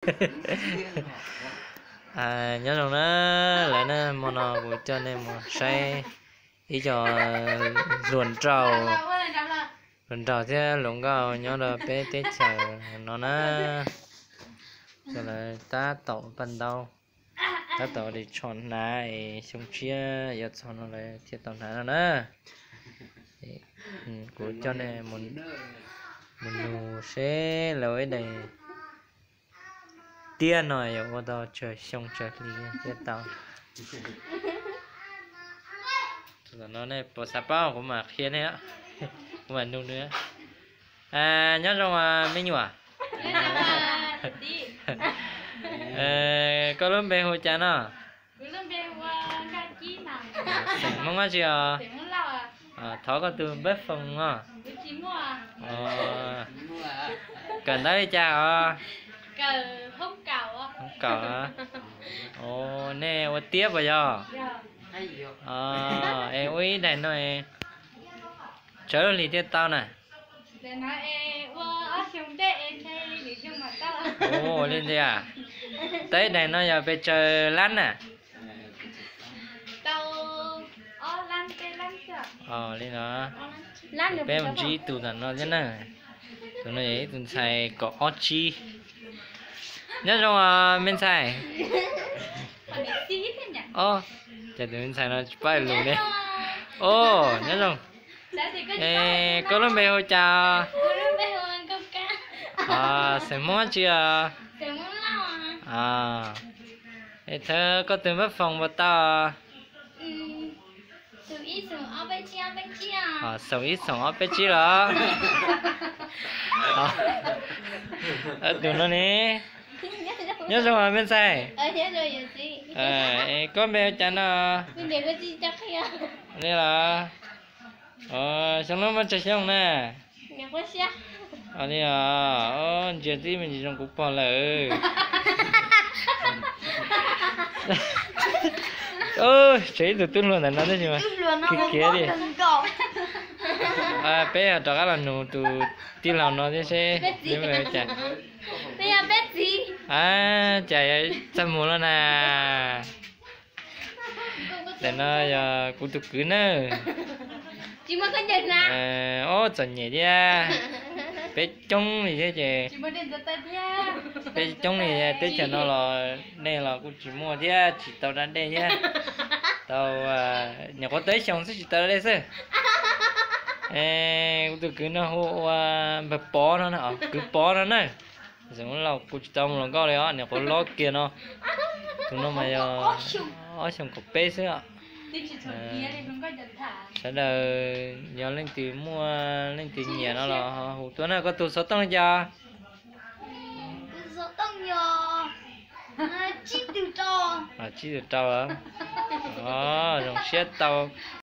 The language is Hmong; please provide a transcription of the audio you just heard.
Nyob zoo na, lawv na, hmo no kuv coj nej mus saib ib co hluas nraug, hluas nraug thiab hluas nkauj nyob rau peb teb chaws no na. Ces lawv tab tom paj ntaub, tab tom li tsho hnav es xyoo tshiab yuav txog no lawv thiaj tau hnav no na. Kuv coj nej mus nug seb lawv ib daim tiab no yuav ua tau tsawg xyoo tsawg hli thiaj tau. Tam no nej puas xav paub kuv mam qhia nej, kuv mam nug nws. Nyob zoo me nyuam. Koj lub npe hu cas no? Xeem Hmoob dab tsi os? Thov koj tus npawb foos os. Kawm ntawv li cas os? Hoob kaum. Nej ua tiab puas yog? Es ua ib daim no tsawg lub hlis thiaj tau na? Ua li ntawd, tau ib daim no yog pes tsawg lab na? Li no, peb mus ntsib ib tug tam no thiab na. Tus no yog ib tug ntxhais kaum ob tsib. Nyob zoo me ntxhais. Os, cas tus me ntxhais no tsis paub lus ne. Os, nyob zoo. Koj lub npe hu cas? Xeem Hmoob dab tsi os? Es thov koj tus npawb foos puas tau? Xoom ib xoom ob peb tsib los? Tus no ne. Nyob zoo me ntxhais. Koj npe hu cas no? Li los? Xyoo no muaj tsawg xyoo na? Li os, ntsia tib me ntsis zoo kuv pog lawm. Tshuav ib tug tub hluas ntawm no tab sis mas kiv kiag li. Peb yog rov qab los nug tus tij laug no thiab seb peb hu cas. Cas txaj muag lawm na. Ntawm no yog kuv tus kwv nawb. Ob, txom nyem thiab. Peb coob li thiab ces, peb coob li teb chaws no los dej los kuj tsis muaj thiab tsis tau da dej thiab. Tau nyuam qhuav tau ib xyoos xwb tsis tau da dej xwb. Kuv tus kwv no hu ua npawg Pov no, kwv Pov no na. Xeem Hmoob Lauj kuj tsis tau mus hluas nkauj li os, nyuam qhuav hlob kiag no. Tus no mas yog ob xyoos kaum peb xwb os. Sawv daws yog leej twg muaj leej twg nyiam no los ho hu tuaj na. Koj tus xov tooj li cas? Tsib tus rau. Zoo siab tau.